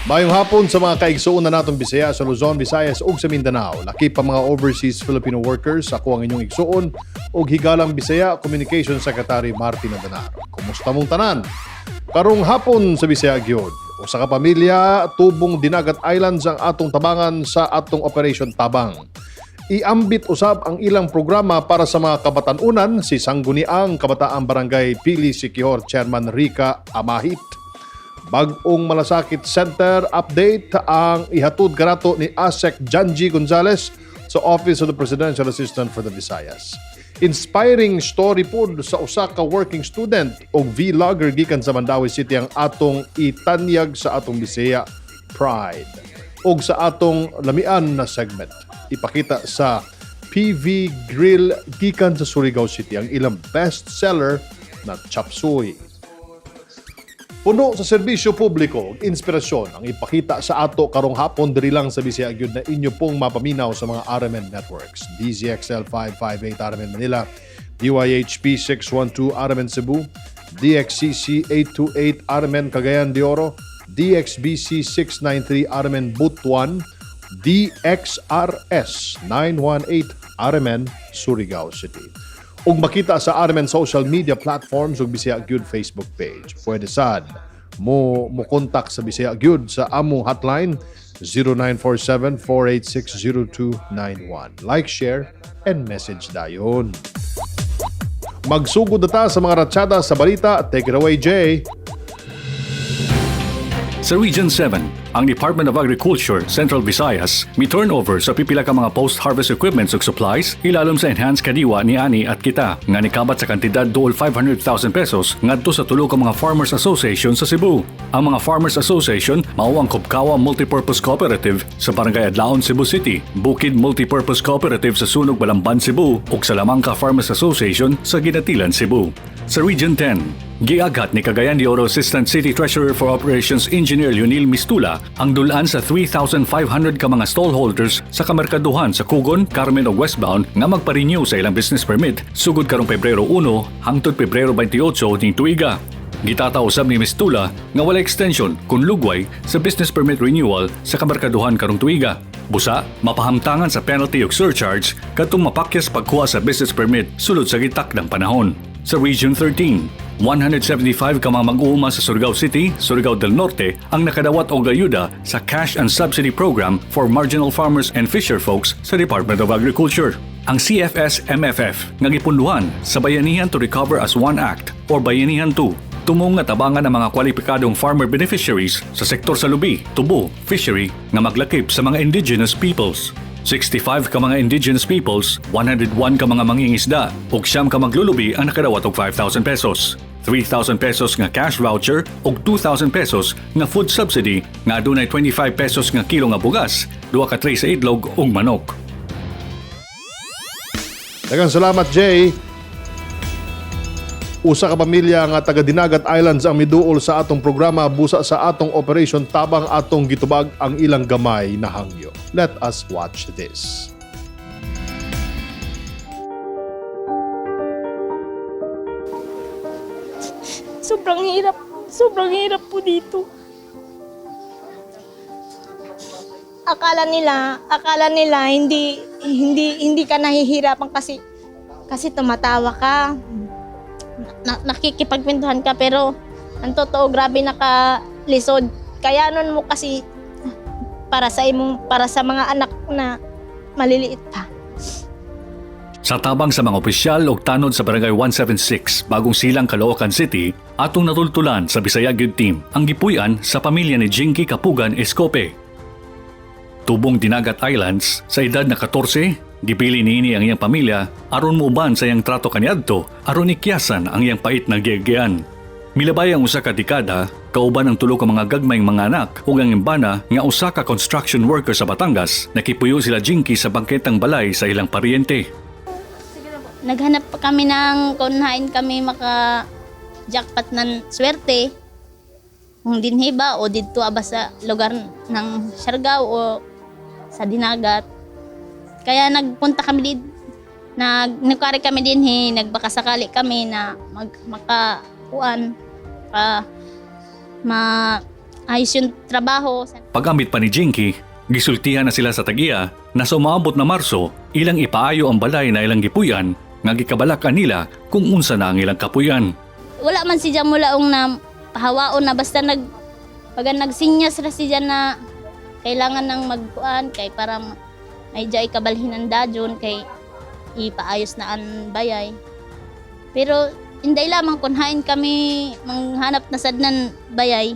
Maayong hapon sa mga kaigsuon na natong Bisaya sa Luzon, Visayas ug sa Mindanao. Lakip pa mga overseas Filipino workers, ako ang inyong igsuon ug higalang Bisaya, Communication Secretary Martin Andanar. Kumusta mong tanan? Karong hapon sa Bisaya Gyud, usa ka pamilya tubong Dinagat Islands ang atong tabangan sa atong Operation Tabang. Iambit usab ang ilang programa para sa mga kabatanunan si Sangguniang Kabataang Barangay Pili Siquijor Chairman Rica Amahit. Bag-ong Malasakit Center update ang ihatod kanato ni ASEC Janji Gonzales sa Office of the Presidential Assistant for the Visayas. Inspiring story pod sa usa ka working student o vlogger gikan sa Mandaue City ang atong itanyag sa atong Bisaya Pride. Og sa atong lamian na segment, ipakita sa PV Grill gikan sa Surigao City ang ilang best seller na chop suey. Puno sa serbisyo publiko ug inspirasyon ang ipakita sa ato karong hapon diri lang sa Bisaya gyud na inyo pong mapaminaw sa mga RMN networks. DZXL 558 RMN Manila, DYHP 612 RMN Cebu, DXCC 828 RMN Cagayan de Oro, DXBC 693 RMN Butuan, DXRS 918 RMN Surigao City. Ug makita sa RMN social media platforms ug Bisaya Gyud Facebook page. Pwede sad mo contact sa Bisaya Gyud sa among hotline 0947 486 0291. Like, share, and message dayon. Magsugod na ta sa mga ratsyada sa balita. Take it away, Jay. Sa Region 7, ang Department of Agriculture, Central Visayas, mi turnover sa pipila ka mga post-harvest equipment ug supplies ilalom sa Enhanced Kadiwa ni Ani at Kita nga nikabat sa kantidad duol 500,000 pesos ngadto sa tulo ka mga farmers association sa Cebu. Ang mga farmers association mao ang Kubkawa Multipurpose Cooperative sa Barangay Adlaon, Cebu City, Bukid Multipurpose Cooperative sa Sunog Balamban, Cebu ug Salamanca Farmers Association sa Ginatilan, Cebu. Sa Region 10, giaghat ni Cagayan de Oro Assistant City Treasurer for Operations Engineer Leonil Mistula ang dulaan sa 3,500 ka mga stallholders sa kamerkaduhan sa Kugon, Carmen ug Westbound nga magpa-renew sa ilang business permit sugod karong Pebrero 1 hangtod Pebrero 28 ning tuiga. Gitataw usab ni Mistula nga wala extension kung lugway sa business permit renewal sa kamerkaduhan karong tuiga. Busa, mapahamtangan sa penalty ug surcharge kadtong mapakyas pagkuha sa business permit sulod sa gitakdang panahon. Sa Region 13, 175 ka mga mag-uuma sa Surigao City, Surigao del Norte ang nakadawat og ayuda sa Cash and Subsidy Program for Marginal Farmers and Fisher Folks sa Department of Agriculture. Ang CFS-MFF nga gipunduhan sa Bayanihan to Recover as One Act or Bayanihan 2 tumong nga tabangan ang mga kwalipikadong farmer beneficiaries sa sektor sa lubi, tubo, fishery nga maglakip sa mga indigenous peoples. 65 ka mga indigenous peoples, 101 ka mga mangingisda ug 9 ka maglulubi ang nakadawat og 5,000 pesos. 3,000 pesos nga cash voucher ug 2,000 pesos nga food subsidy nga adunay 25 pesos nga kilo nga bugas, duha ka tray sa itlog ug manok. Daghang salamat, Jay. Usa ka pamilya nga taga Dinagat Islands ang miduol sa atong programa busa sa atong Operation Tabang, atong gitubag ang ilang gamay na hangyo. Let us watch this. Sobrang hirap. Sobrang hirap po dito. Akala nila hindi ka nahihirapan kasi tumatawa ka. Nakikipagkwentuhan ka, pero ang totoo, grabe nakalisod. Kaya nun mo kasi para sa mga anak na maliliit pa. Sa tabang sa mga opisyal og tanod sa Barangay 176, Bagong Silang, Caloocan City, atong natultulan sa Bisaya Gyud Team ang gipuy-an sa pamilya ni Jinky Kapugan Escope. Tubong Dinagat Islands, sa edad na 14, gipili niini ang iyang pamilya aron muuban sa iyang trato kaniadto aron ikyasan ang iyang pait na giagyan. Milabay ang usa ka dekada, kauban ang tulo ka mga gagmayng mga anak ug ang imbana nga usa ka construction worker sa Batangas, nakipuyo sila Jinky sa bangketang balay sa ilang paryente. Naghanap pa kami ng kunhain kami maka jackpot ng swerte. Kung dinhi ba o didto aba sa lugar ng Siargao o sa Dinagat. Kaya nagpunta kami dito. Nagkari kami dinhi, nagbaka sakali kami na makakuan ka ma Ayos yung trabaho. Pag-ambit pa ni Jinky, gisultihan na sila sa tagiya na sa umaabot na Marso, ilang ipaayo ang balay na ilang gipuy-an nga gikabalakan nila kung unsa na ang ilang kapuy-an. Wala man siya mulaong na pahawaon na basta pag nagsinyas ra siya na kailangan ng magkuan kay para may jay kabalhinan dajon kay ipaayos na ang bayay. Pero inday lamang kun hain kami manghanap na sadnan bayay.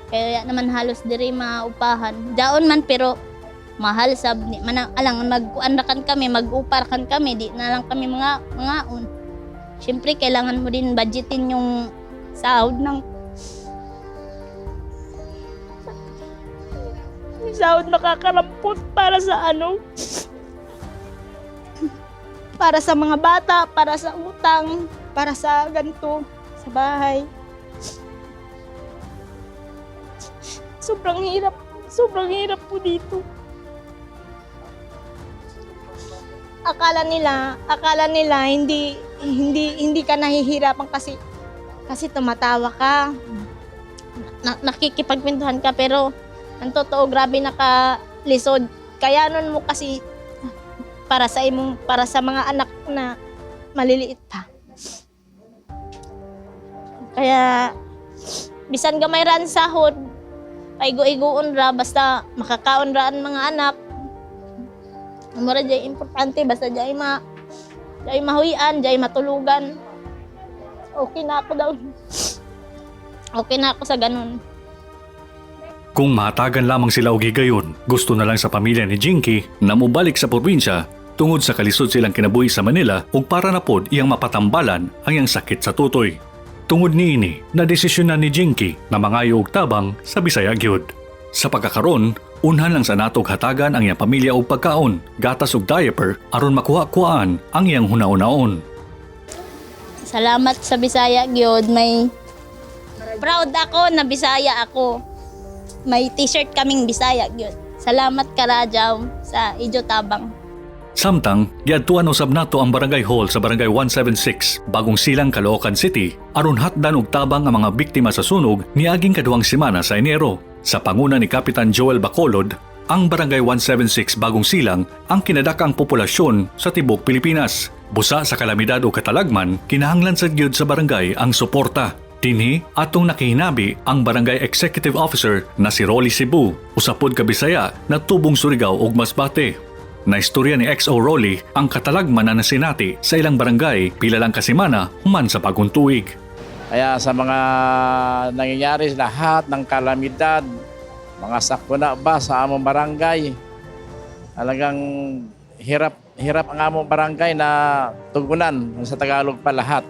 Kaya naman halos diri maupahan. Daon man pero mahal sab ni man alang magkuan ra kan kami, mag-upar kan kami, di na lang kami mga mangaon. Siyempre kailangan mo din budgetin yung sahod ng Yung sahod nakakarampot para sa ano? Para sa mga bata, para sa utang, para sa ganito, sa bahay. Sobrang hirap po dito. Akala nila hindi hindi hindi ka nahihirapan kasi kasi tumatawa ka. Nakikipagkwentuhan ka pero ang totoo grabe nakalisod. Kaya nun mo kasi para sa imong para sa mga anak na maliliit pa. Kaya bisan gamay ra ang sahod, paigo-igoon ra basta makakaon ra ang mga anak. Mura jay importante basta jay mahuy-an, jay matulugan. Okay na ako daw. Okay na ako sa ganun. Kung mahatagan lamang sila og higayon, gusto na lang sa pamilya ni Jinky na mobalik sa probinsya tungod sa kalisod silang kinabuhi sa Manila ug para na pod iyang mapatambalan ang iyang sakit sa tutoy. Tungod niini, nadesisyonan ni Jinky na mangayo og tabang sa Bisaya gyud. Sa pagkakaron, unhan lang sa natog hatagan ang iyang pamilya og pagkaon, gatas ug diaper aron makuha-kuhaan ang iyang hunahunaon. Salamat sa Bisaya gyud, may proud ako na Bisaya ako. May t-shirt kaming Bisaya gyud. Salamat Karajaw sa ijo tabang. Samtang, giadtuan usab nato ang Barangay Hall sa Barangay 176, Bagong Silang, Caloocan City, aron hatdan og tabang ang mga biktima sa sunog niaging kaduhang semana sa Enero. Sa panguna ni Kapitan Joel Bacolod, ang Barangay 176 Bagong Silang ang kinadakang populasyon sa tibok Pilipinas. Busa sa kalamidad o katalagman, kinahanglan sa gyud sa barangay ang suporta. Dinhi atong nakihinabi ang Barangay Executive Officer na si Rolly Cebu, usapod ka Bisaya na tubong Surigao ug Masbate. Naistorya ni XO Rolly ang katalagman na nasinati sa ilang barangay pila lang kasemana human sa bagong tuig. Kaya sa mga nangyayari, lahat ng kalamidad, mga sakuna ba sa among barangay, talagang hirap, hirap ang among barangay na tugunan sa Tagalog pa lahat.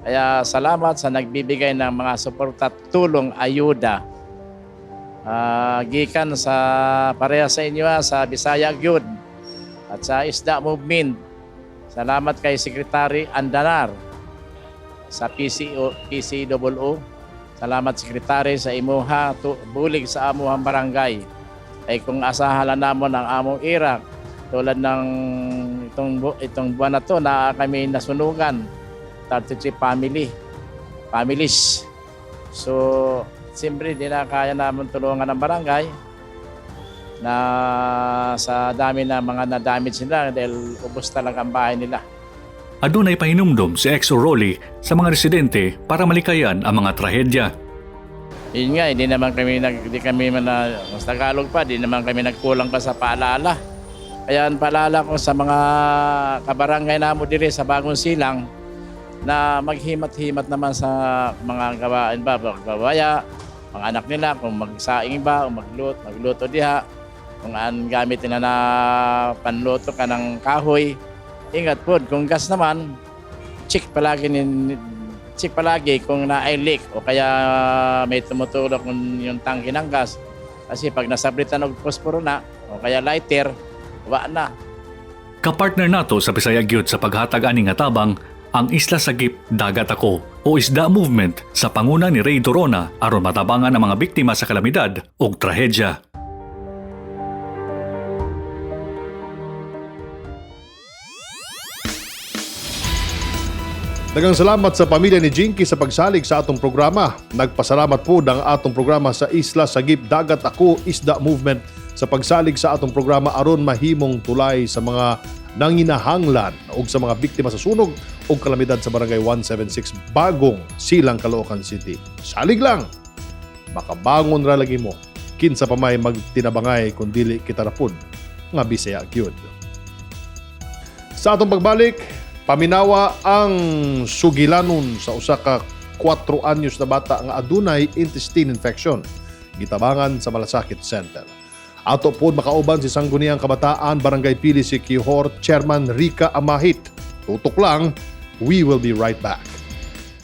Kaya salamat sa nagbibigay ng mga suporta, tulong, ayuda. Gikan sa pareha sa inyo sa Bisaya Gyud at sa Isda Movement. Salamat kay Secretary Andanar sa PCO, PCOO. Salamat Sekretary sa imuha bulig sa amuhang barangay. Ay kung asahala namon ang among ira tulad ng itong buwan na to na kami nasunugan 33 families. So, siyempre di na kaya naman tulungan ng barangay na sa dami na mga na-damage nila dahil ubos talaga ang bahay nila. Adunay pahinumdom si XO Rolly sa mga residente para malikayan ang mga trahedya. Yun nga, hindi naman kami nag di kami man na, mas Tagalog pa, di naman kami nagkulang pa sa paalala. Kaya ang paalala ko sa mga kabarangay namo diri sa Bagong Silang na maghimat-himat naman sa mga gawain ba, pagbabaya, mga anak nila kung magsaing ba o magluto diha, kung ang gamit nila na panluto ka ng kahoy, ingat po. Kung gas naman, check palagi kung naay leak o kaya may tumutulok kung yung tangke ng gas. Kasi pag nasabritan og posporo na o kaya lighter, wa na. Kapartner nato sa Bisaya gyud sa paghatag ani nga tabang ang Isla Sagip Dagat Ako o Isda Movement sa panguna ni Ray Dorona aron matabangan ang mga biktima sa kalamidad ug trahedya. Daghang salamat sa pamilya ni Jinky sa pagsalig sa atong programa. Nagpasalamat po ang atong programa sa Isla Sagip Dagat Ako Isda Movement sa pagsalig sa atong programa aron mahimong tulay sa mga nanginahanglan ug sa mga biktima sa sunog ug kalamidad sa Barangay 176, Bagong Silang, Caloocan City. Salig lang! Makabangon ra lagi mo. Kinsa pa may magtinabangay kung dili kita ra pud nga Bisaya gyud. Sa atong pagbalik, paminawa ang sugilanon sa usa ka 4 anyos na bata nga adunay intestine infection. Gitabangan sa Malasakit Center. Ato po makauban si Sangguniang Kabataan Barangay Pili Siquijor Chairman Rica Amahit. Tutok lang, we will be right back.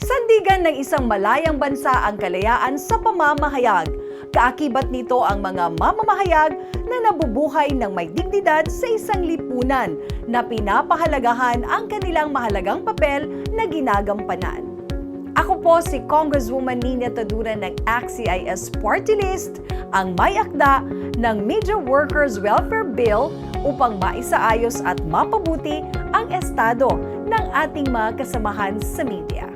Sandigan ng isang malayang bansa ang kalayaan sa pamamahayag. Kaakibat nito ang mga mamamahayag na nabubuhay ng may dignidad sa isang lipunan na pinapahalagahan ang kanilang mahalagang papel na ginagampanan. Ako po si Congresswoman Nina Taduran ng ACT-CIS Party List, ang may akda ng Media Workers Welfare Bill upang maisaayos at mapabuti ang estado ng ating mga kasamahan sa media.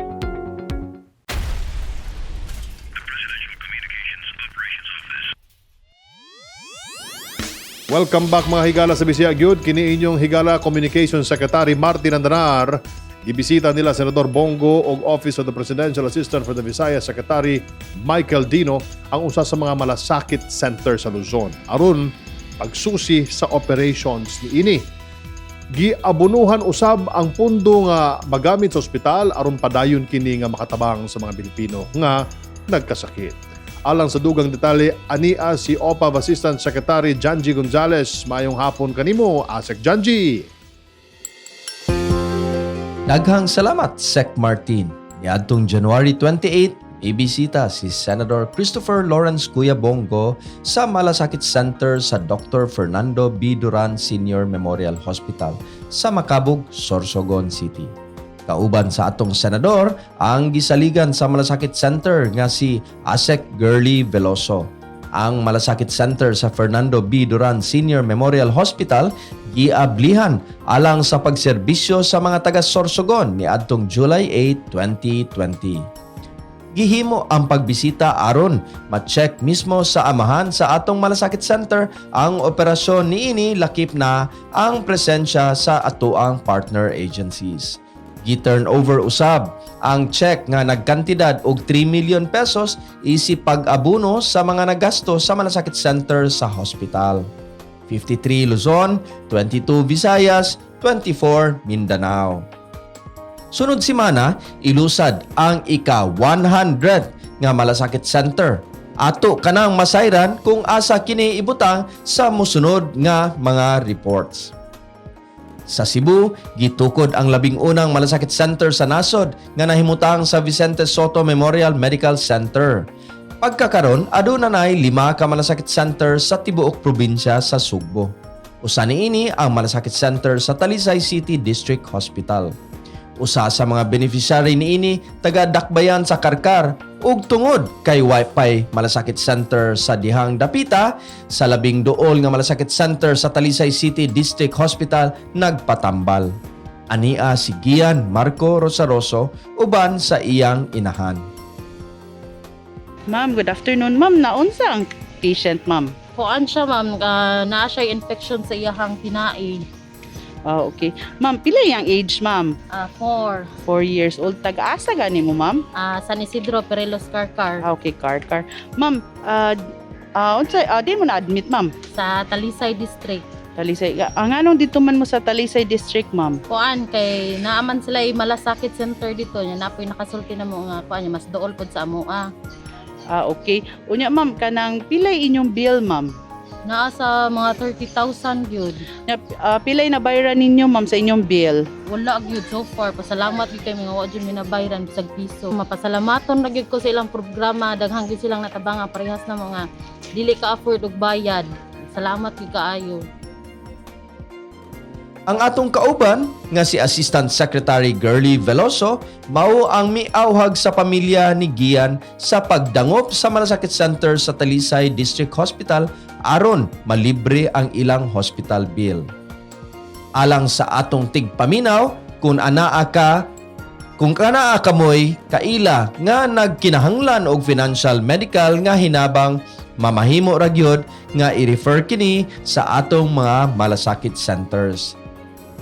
Welcome back, mga higala sa Bisaya gyud. Kini inyong higala Communications Secretary Martin Andanar. Gibisita nila Senador Bong Go og Office of the Presidential Assistant for the Visayas Secretary Michael Dino ang usa sa mga malasakit center sa Luzon aron pagsusi sa operations niini. Giabunuhan usab ang pundo nga magamit sa ospital aron padayon kini nga makatabang sa mga Pilipino nga nagkasakit. Alang sa dugang detalye, ania si OPAV Assistant Secretary Janji Gonzales. Maayong hapon kanimo, Asec Janji. Daghang salamat, Sec Martin. Niadtong January 28, ibisita si Senator Christopher Lawrence Kuya Bong Go sa Malasakit Center sa Dr. Fernando B. Duran Senior Memorial Hospital sa Macabog, Sorsogon City. Kauban sa atong senador ang gisaligan sa Malasakit Center nga si Asec Girly Veloso. Ang Malasakit Center sa Fernando B. Duran Senior Memorial Hospital giablihan alang sa pagserbisyo sa mga taga Sorsogon niadtong July 8, 2020. Gihimo ang pagbisita aron ma-check mismo sa amahan sa atong Malasakit Center ang operasyon niini, lakip na ang presensya sa atoang partner agencies. Gi-turn over usab ang check nga nagkantidad og 3 million pesos isip pag-abuno sa mga nagasto sa Malasakit Center sa hospital. 53 Luzon, 22 Visayas, 24 Mindanao. Sunod simana, ilusad ang ika-100 nga Malasakit Center. Ato kanang masayran kung asa kini ibutang sa musunod nga mga reports. Sa Cebu, gitukod ang 11 na Malasakit Center sa nasod nga nahimutang sa Vicente Sotto Memorial Medical Center. Pagkakaron, aduna nay lima ka Malasakit Center sa tibuok probinsya sa Sugbo. Usa niini ang Malasakit Center sa Talisay City District Hospital. Usa sa mga beneficiary niini, taga Dakbayan sa Carcar, ug tungod kay way Malasakit Center sa dihang dapita sa labing duol nga Malasakit Center sa Talisay City District Hospital, nagpatambal. Ania si Gian Marco Rosaroso uban sa iyang inahan. Ma'am, good afternoon. Ma'am, naunsa ang patient, ma'am? Kuan siya, ma'am, naa siya infection sa iyahang tinai. Ah, okay. Ma'am, pila yang age, ma'am? 4. 4 years old. Taga-asa gani mo, ma'am? San Isidro, Perelos, Carcar. Ah, okay, Carcar. Ma'am, unsa di mo na-admit, ma'am? Sa Talisay District. Talisay. Ang anong dito man mo sa Talisay District, ma'am? Kuan kay naaman sila ay Malasakit Center dito nya napoy nakasulti na mo nga kuan niya mas dool pod sa amoa. Ah, okay. Unya, ma'am, kanang pilay inyong bill, ma'am? Naa sa mga 30,000 gyud. Nya, pilay na bayaran ninyo, ma'am, sa inyong bill? Wala gyud so far. Pasalamat gyud kay mga wa gyud minabayran bisag piso. Mapasalamaton ra gyud ko sa ilang programa. Daghan gyud silang natabangan parehas na mga dili ka afford og bayad. Salamat gyud kaayo. Ang atong kauban nga si Assistant Secretary Girly Veloso mao ang miawhag sa pamilya ni Gian sa pagdangop sa Malasakit Center sa Talisay District Hospital aron malibre ang ilang hospital bill. Alang sa atong tigpaminaw, kung anaa ka Kung kanaa kamoy kaila nga nagkinahanglan og financial medical nga hinabang, mamahimo ra gyud nga i-refer kini sa atong mga malasakit centers.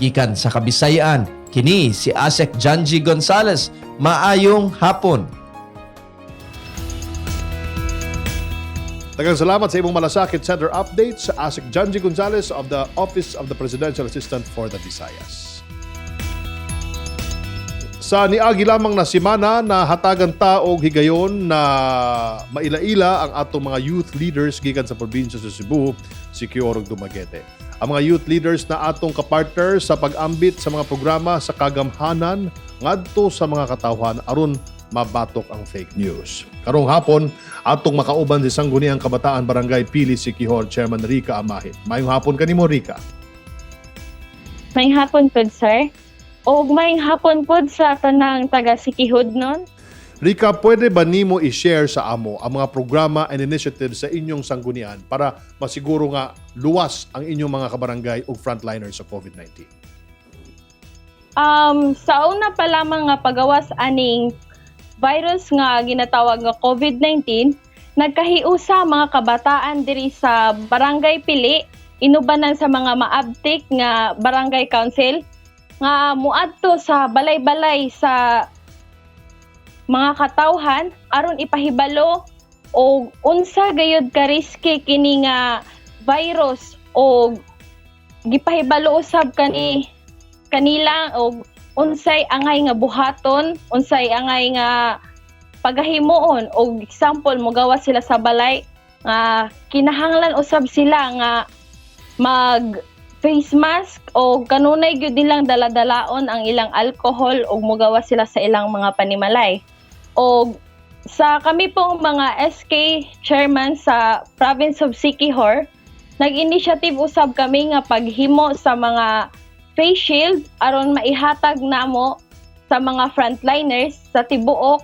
Gikan sa Kabisayaan, kini si Asek Janji Gonzales. Maayong hapon. Daghang salamat sa imong Malasakit Center updates sa Asek Janji Gonzales of the Office of the Presidential Assistant for the Visayas. Sa niagi lamang na semana na hatagan ta og higayon na maila-ila ang atong mga youth leaders gikan sa probinsya sa Cebu, Siquijor ug Dumaguete. Ang mga youth leaders na atong kapartner sa pag-ambit sa mga programa sa kagamhanan ngadto sa mga katawhan aron mabatok ang fake news. Karong hapon, atong makauban si Sangguniang Kabataan Barangay Pili Siquijor Chairman Rica Amahit. Maayong hapon kanimo, Rica. May hapon pod, sir. O may hapon pod sa tanang taga Sikihud nun. Rica, pwede ba nimo i-share sa amo ang mga programa and initiatives sa inyong sanggunian para masiguro nga luwas ang inyong mga kabarangay ug frontliners sa COVID-19? Sa una pa lamang nga pagawas aning virus nga ginatawag nga COVID-19, nagkahiusa mga kabataan diri sa Barangay Pili, inubanan sa mga maabtik nga barangay council nga muadto sa balay-balay sa mga katawhan aron ipahibalo og unsa gayud ka risky kini nga virus og gipahibalo usab kani kanila og unsay angay nga buhaton, unsay angay nga pagahimuon. Og example, mogawa sila sa balay nga kinahanglan usab sila nga mag face mask o kanunay gyud nilang daladalaon ang ilang alcohol og mogawa sila sa ilang mga panimalay. Og sa kami pong mga SK chairman sa province of Siquijor, nag-initiative usab kami nga paghimo sa mga face shield aron maihatag namo sa mga frontliners sa tibuok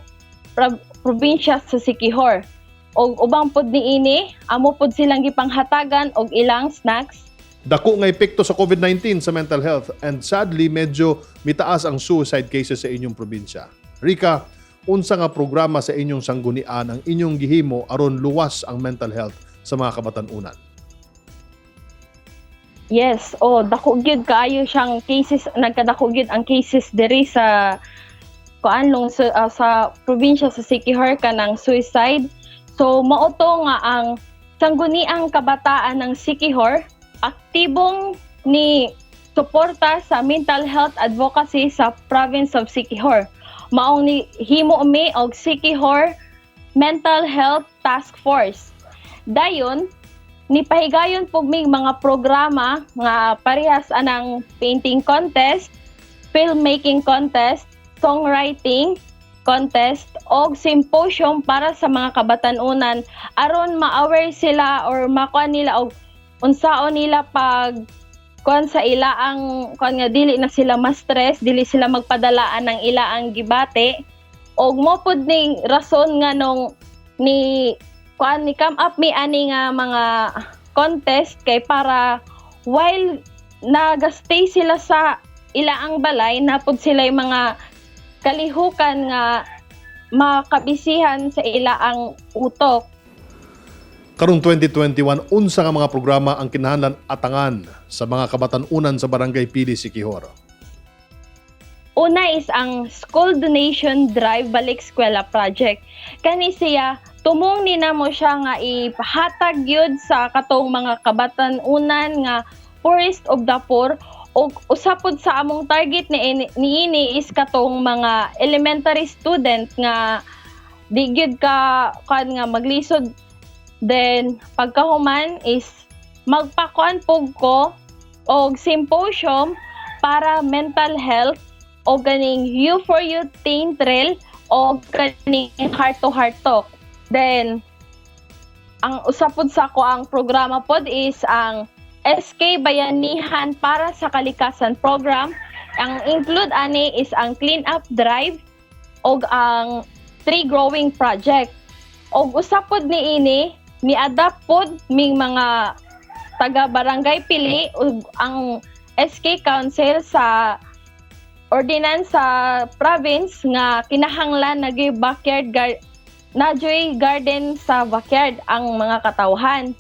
probinsya sa Siquijor. Og ubang pod niini, amo pod silang gipanghatagan og ilang snacks. Dako nga epekto sa COVID-19 sa mental health and sadly medyo mitaas ang suicide cases sa inyong probinsya. Rica, unsa nga programa sa inyong sanggunian ang inyong gihimo aron luwas ang mental health sa mga kabatan-unan? Yes, oh, dako gyud kaayo siyang cases, nagkadako gyud ang cases diri sa kuan sa probinsya sa Siquijor kanang suicide. So mao to nga ang Sangguniang Kabataan ng Siquijor aktibong ni suporta sa mental health advocacy sa province of Siquijor. Maong ni himo mi og Siquijor Mental Health Task Force. Dayon, nipahigayon pug mig mga programa nga parehas anang painting contest, filmmaking contest, songwriting contest og symposium para sa mga kabatan-unan aron ma-aware sila or makuha nila og unsaon nila pag kuan sa ila ang kuan nga dili na sila ma-stress, dili sila magpadalaan ng ila ang gibate. Og mo pud ning rason nga nung ni kuan ni come up mi ani nga mga contest kay para while nagastay sila sa ilaang balay, napud sila yung mga kalihukan nga makabisihan sa ilaang utok. Karong 2021, unsa nga mga programa ang kinahanglan atangan sa mga kabatan-unan sa Barangay Pili, Siquijor? Una is ang School Donation Drive Balik Eskwela Project. Kani siya, tumong ni namo siya nga ipahatag yun sa katong mga kabatan-unan nga poorest of the poor. Og usa pod sa among target ni niini is katong mga elementary student nga di gyud ka kuan nga maglisod. Then pagkahuman is magpakuan pug ko og symposium para mental health o ganing You for You Teen Trail o ganing Heart to Heart Talk. Then ang usa pod sa ako ang programa pod is ang SK Bayanihan para sa Kalikasan Program. Ang include ani is ang Clean Up Drive og ang Tree Growing Project. Og usa pod niini ni-adapt pod ming mga taga Barangay Pili ug ang SK Council sa ordinance sa province nga kinahanglan nagi backyard najoy garden sa backyard ang mga katawhan.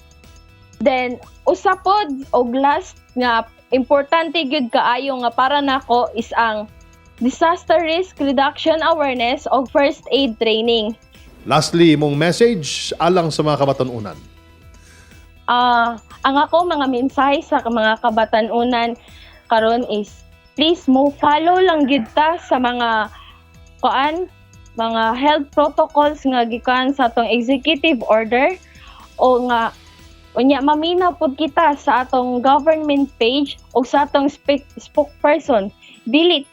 Then usa pod og last nga importante gyud kaayo nga para nako is ang disaster risk reduction awareness og first aid training. Lastly, imong message alang sa mga kabatanunan. Ang ako mga mensahe sa mga kabatanunan karon is please mo follow lang gyud ta sa mga kuan, mga health protocols nga gikan sa atong executive order o nga unya maminaw pud kita sa atong government page o sa atong spokesperson. Dili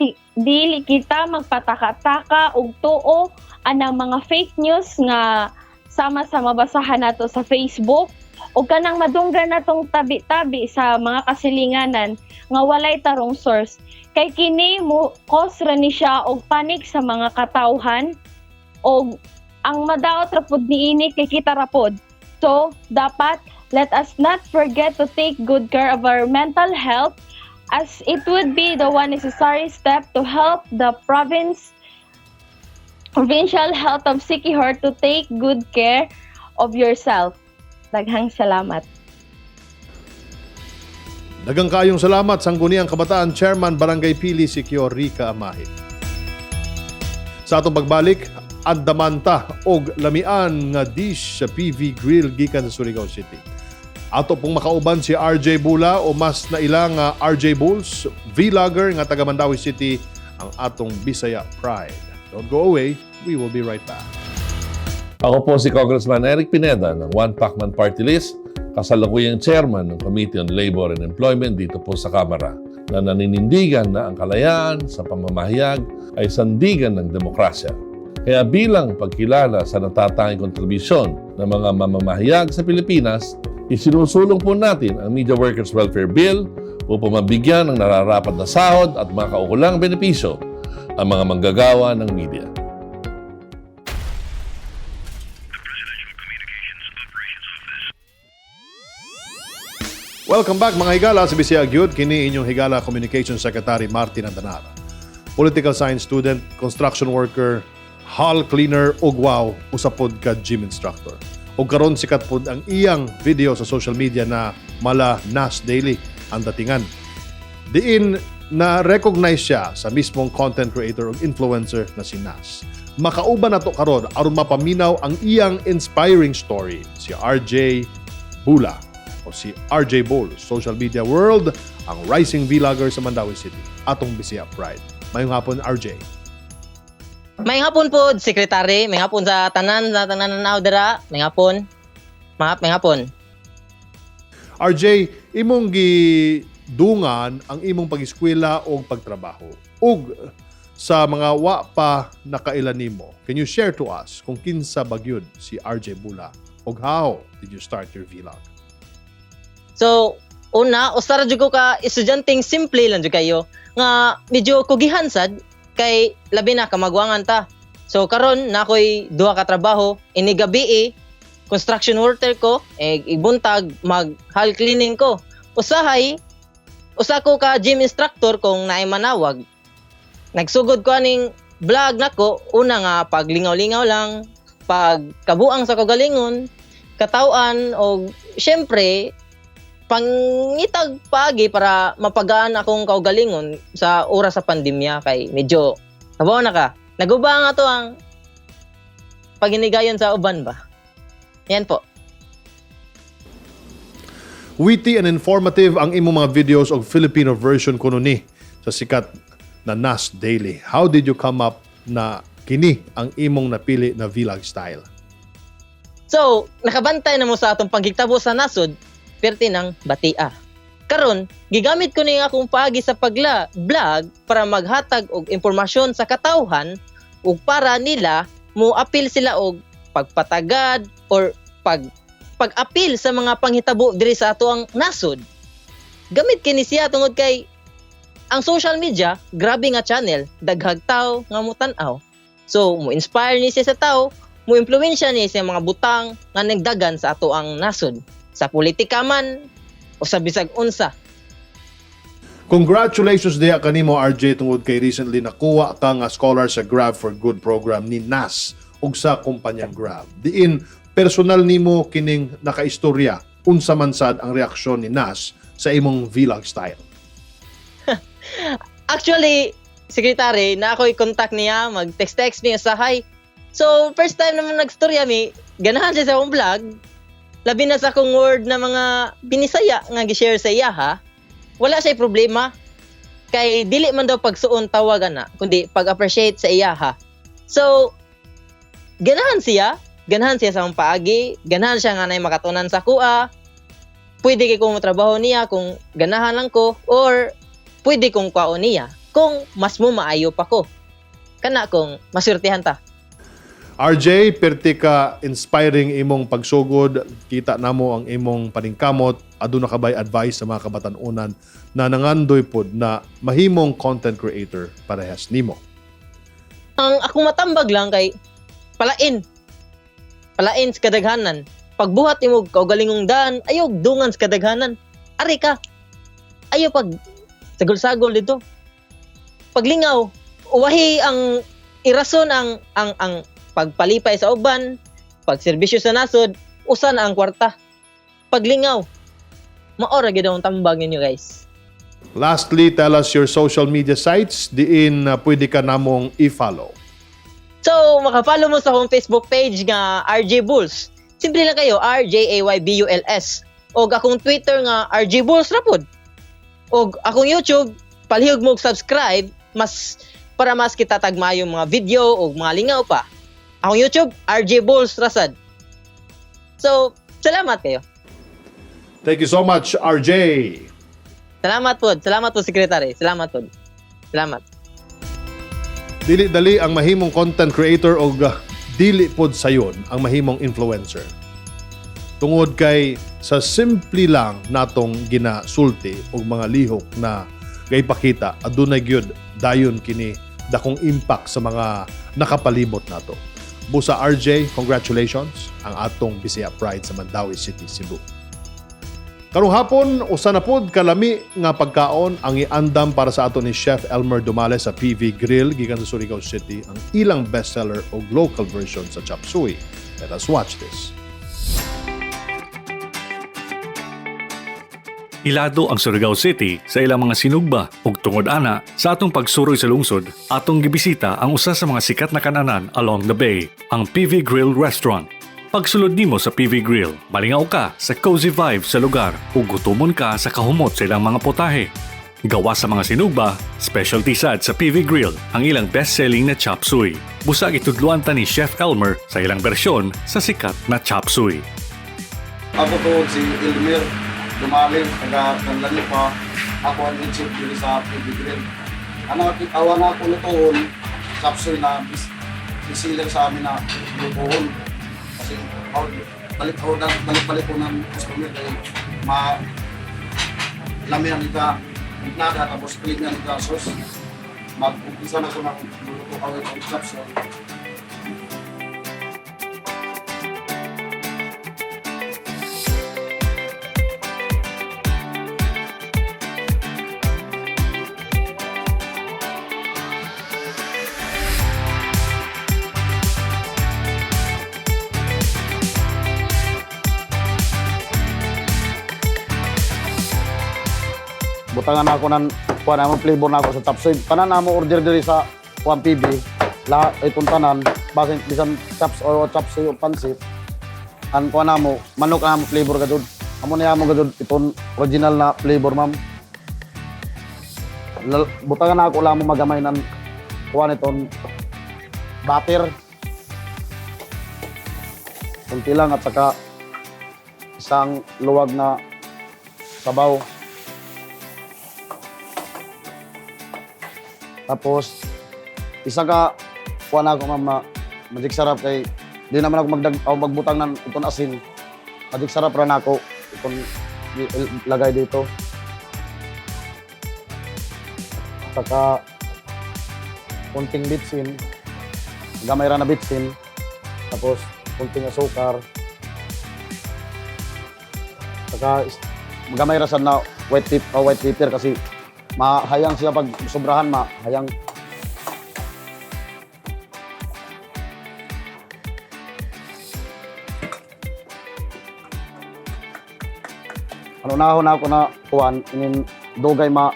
kita magpataka-taka og tuo anang mga fake news nga sama sa mabasahan nato sa Facebook o kanang madunggan natong tabi-tabi sa mga kasilinganan nga walay tarong source, kay kini mo cause ra ni siya og panic sa mga katawhan og ang madaot ra pud niini kay kita ra pod. So dapat let us not forget to take good care of our mental health, as it would be the one necessary step to help the provincial health of Siquijor to take good care of yourself. Daghang salamat. Daghang kayong salamat, Sangguniang Kabataan Chairman Barangay Pili, Siquijor, Rica Amahi. Sa atong pagbalik, andamanta og lamian nga dish sa PV Grill gikan sa Surigao City. Ato pong makauban si RJ Bula o mas naila nga RJ Bulls, vlogger nga taga Mandaue City, ang atong Bisaya Pride. Don't go away, we will be right back. Ako po si Congressman Eric Pineda ng One Pacman Party List, kasalukuyang chairman ng Committee on Labor and Employment dito po sa Kamara, na naninindigan na ang kalayaan sa pamamahayag ay sandigan ng demokrasya. Kaya bilang pagkilala sa natatanging kontribusyon ng mga mamamahayag sa Pilipinas, isinusulong po natin ang Media Workers Welfare Bill upang mabigyan ng nararapat na sahod at mga kaukulang benepisyo ang mga manggagawa ng media. Welcome back, mga higala, sa Bisaya Gyud. Kini inyong higala Communications Secretary Martin Andanar. Political science student, construction worker, hall cleaner ug wow, usa pod ka gym instructor. Ug karon sikat pod ang iyang video sa social media na mala Nas Daily ang datingan. Diin na recognize siya sa mismong content creator ug influencer na si Nas. Makauban nato karon aron mapaminaw ang iyang inspiring story, si RJ Bula o si RJ Bull, social media world, ang rising vlogger sa Mandaue City, atong Bisaya Pride. Mayong hapon, RJ. May hapon po, sekretary. May hapon sa tanan na dira. May hapon. May hapon. RJ, imong gidungan ang imong pag-eskwela o pagtrabaho. Ug sa mga wa pa nakaila nimo, can you share to us kung kinsa ba gyud si RJ Bula ug how did you start your vlog? So, una, usa ra jud ko ka estudyanteng simple lang jud kayo nga medyo kugihan sad kay labi na kamagwangan ta. So karon na ako'y duha ka trabaho, ini gabi eh, construction worker ko, eh, ibuntag mag hall cleaning ko. Usahay, usa ko ka gym instructor kung naay manawag. Nagsugod ko aning vlog nako, una nga paglingaw-lingaw lang, pag kabuang sa kagalingon, katawan og syempre pangitag paagi para mapagaan akong kaugalingon sa oras sa pandemya kay medyo kabaw na ka. Naguba nga to ang paginigayon sa uban ba. Yan po. Witty and informative ang imong mga videos og Filipino version kuno ni sa sikat na Nas Daily. How did you come up na kini ang imong napili na vlog style? So, nakabantay na mo sa atong panghitabo sa nasod, perti ng batia. Karon, gigamit ko ni akong paagi sa pagla vlog para maghatag og impormasyon sa katawhan ug para nila mo apil sila og pagpatagad or pag-apil sa mga panghitabo diri sa ato ang nasod. Gamit kini siya tungod kay ang social media, grabe nga channel, daghag tao nga motan-aw. So, mo inspire ni siya sa tao, mo impluwensya ni siya mga butang nga nagdagan sa ato ang nasod, sa politika man o sa bisag unsa. Congratulations diha kanimo, RJ, tungod kay recently nakuha ka nga scholar sa Grab for Good program ni NAS ug sa kumpanyang Grab. Diin personal nimo kining nakaistorya, unsa man sad ang reaksyon ni NAS sa imong vlog style? Actually, Secretary, na ako'y contact niya, mag-text-text mi usahay. So, first time naman nagstorya mi, ganahan siya sa akong vlog. Labi na sa akong word na mga binisaya nga gi-share sa iya ha. Wala siya problema. Kay dili man daw pagsuon tawagan na, kundi pag-appreciate sa iya ha. So, ganahan siya. Ganahan siya sa akong paagi. Ganahan siya nga nay makatunan sa kuha. Pwede kay kong trabaho niya kung ganahan lang ko or pwede kong kwaon niya kung mas mo maayo pa ko. Kana kung maswertihan ta. RJ, perti ka inspiring imong pagsugod. Kita namo ang imong paningkamot. Aduna ka bay advice sa mga kabatan-unan na nangandoy pod na mahimong content creator parehas nimo? Ang akong matambag lang kay palain. Palain sa kadaghanan. Pagbuhat nimo kaugalingong daan, ayaw dungan sa kadaghanan. Ari ka. Ayaw pag sagol-sagol dito. Paglingaw, uwahi ang irason ang pagpalipay sa uban, pagserbisyo sa nasod, usa na ang kwarta. Paglingaw, maora gyud ang tambag ninyo, guys. Lastly, tell us your social media sites diin pwede ka namong i-follow. So, maka-follow mo sa akong Facebook page nga RJ Bulls. Simple lang kayo, RJAYBULS. Og akong Twitter nga RJ Bulls ra pod. Og akong YouTube, palihog mo og subscribe mas para mas kita tagmayong mga video og mga lingaw pa. Akong YouTube, RJ Bulls rasad. So, salamat kayo. Thank you so much, RJ. Salamat po. Salamat po, Secretary. Salamat po. Salamat. Dili dali ang mahimong content creator og dili pod sayon ang mahimong influencer. Tungod kay sa simple lang natong ginasulti og mga lihok na gaipakita, adunay gyud dayon kini dakong impact sa mga nakapalibot nato. Busa RJ, congratulations ang atong Bisaya Pride sa Mandaue City, Cebu. Karong hapon, usa na pod kalami nga pagkaon ang iandam para sa ato ni Chef Elmer Dumale sa PV Grill gikan sa Surigao City, ang ilang bestseller og local version sa chop suey. Let us watch this. Ilado ang Surigao City sa ilang mga sinugba ug tungod ana sa atong pagsuroy sa lungsod, atong gibisita ang usa sa mga sikat na kananan along the bay, ang PV Grill Restaurant. Pagsulod nimo sa PV Grill, malingaw ka sa cozy vibe sa lugar ug gutumon ka sa kahumot sa ilang mga potahe. Gawa sa mga sinugba, specialty sad sa PV Grill ang ilang best-selling na chop suey. Busag itudluan ta ni Chef Elmer sa ilang bersyon sa sikat na chop suey. Ako po si Elmer Dumali, taga Canlanipa. Ako ang head chef dito sa PB Grill. Ano, awa na ako lutuon, chop suey na bestseller sa amin na lutuon. Kasi balik order, balik-balik ko ng customer kay ma lami ang ika nada tapos cream ang ika sauce. Mag-umpisa na ko ng luluto kawin ng chop suey. Butangan ako ng kuan amo flavor na ako sa chop suey. Tanan na mo order diri sa kuan PB. Lahat itong tanan basin bisan chops o chop suey o pansit. Ang kuan namo manok na mo flavor gadud. Amo niya mo gadud itong original na flavor, ma'am. Butangan na ako lang mo magamay ng kuan itong butter. Kunti lang at saka isang luwag na sabaw. Tapos, isa ka, kuha na ako, ma'am, na magic sarap kay di naman ako magdag, o magbutang ng itong asin. Magic sarap ra na ako itong lagay dito. Saka, kunting bitsin, gamay ra na bitsin, tapos kunting asukar. Saka, gamay ra sad na white pepper kasi Mahayang siya pag sobrahan, mahayang. Ano na ako na kuan inin dugay ma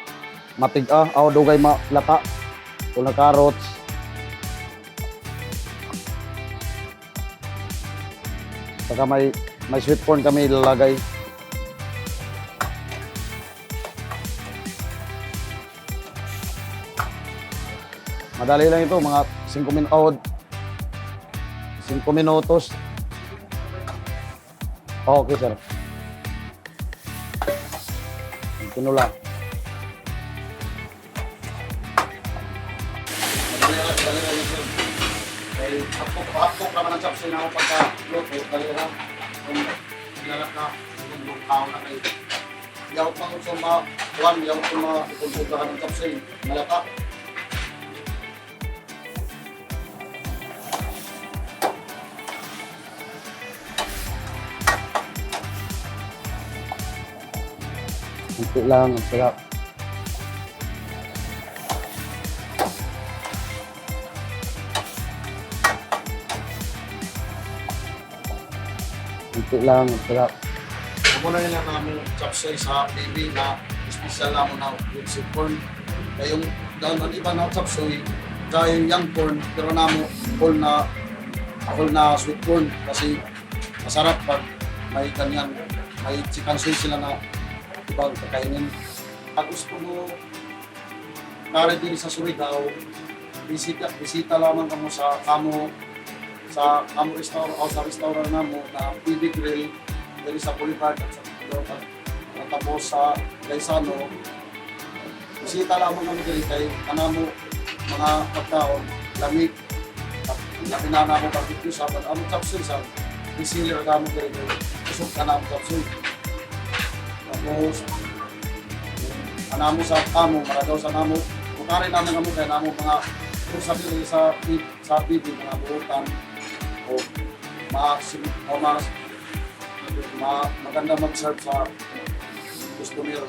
matig-a o dugay ma lata una carrots. Saka may sweet corn kami ilalagay. Madali lang ito, mga 5 minutos. 5 minutos. Okay, sir. Tinula. Madali lang, madali lang, sir. Kay hapok naman ang chopsuey na ako pagka-luto, dali lang. Kung nilalak na, kung tao na kayo. Yaw pa sa mga, kuwan, yaw pa mga ikunsugahan ng chopsuey, malata. Kunti lang, ang sarap. Kunti lang, ang sarap. Amo na nila namin chopsuey sa baby na special namo na with sweet corn. Kayong dahil ang iba na chopsuey, dahil young corn, pero namo whole na sweet corn kasi masarap pag may ganyan, may chicken soy sila na ibang kakainin. Pag gusto mo kare din sa Surigao, bisita, bisita lamang kamo sa kamo restaurant o sa restaurant namo na PB Grill diri sa Boulevard at sa at tapos sa Gaisano. Bisita lamang kami diri kay kanamo mga pagkaon lamig at labi na namo barbecue sa pag amo chopsuey sa bestseller kamo diri kay kusog ka namo chopsuey. Tapos anamo sa kamo maragaw sa namo bukari namin kamo kay namo mga kung sa diri sa PB mga buutan o ma o mas ma, maganda mag-serve sa customer.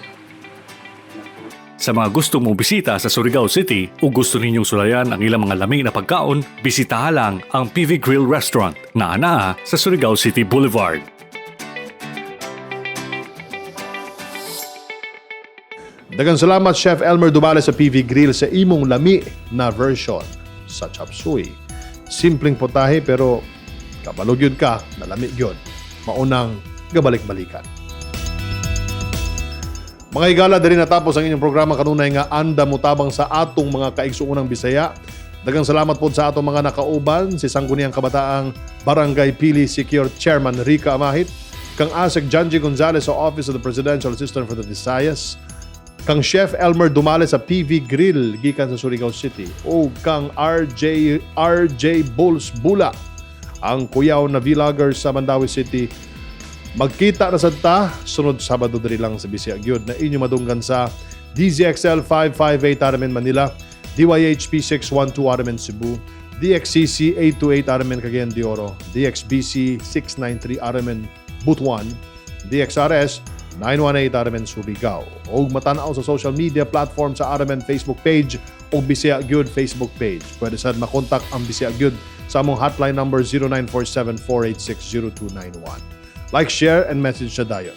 Sa mga gustong mobisita sa Surigao City o gusto ninyong sulayan ang ilang mga lami na pagkaon, bisitahan lang ang PV Grill Restaurant na anaa sa Surigao City Boulevard. Daghang salamat, Chef Elmer Dumale sa PV Grill, sa imong lami na version sa chop suey. Simpleng potahe pero kabalo gyud ka, nalami gyud. Maunang gabalik-balikan. Mga higala, diri natapos ang inyong programa kanunay nga Anda Mutabang sa atong mga kaigsuonang Bisaya. Daghang salamat po sa atong mga nakauban, si Sangguniang Kabataang Barangay Pili Secure Chairman Rica Amahit, kang Asec Janji Gonzalez sa Office of the Presidential Assistant for the Visayas, kang Chef Elmer Dumale sa PV Grill gikan sa Surigao City, o kang RJ RJ Bulls Bula, ang kuyaw na vlogger sa Mandaue City. Magkita na sad ta sunod Sabado diri lang sa Bisaya gyud na inyo madunggan sa DZXL 558 RMN Manila, DYHP 612 RMN Cebu, DXCC 828 RMN Cagayan de Oro, DXBC 693 RMN Butuan, DXRS 918 RMN Surigao. Og matanaw sa social media platform sa RMN Facebook page o Bisaya Gyud Facebook page. Pwede sad makontak ang Bisaya Gyud sa among hotline number 0947-486-0291. Like, share, and message sa dayon.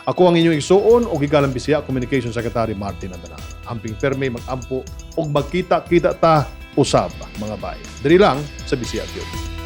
Ako ang inyong igsuon o gigalang Bisaya Communication Secretary Martin Andanar. Amping perme mag-ampo og magkita-kita ta usab, mga bay. Diri lang sa Bisaya Gyud.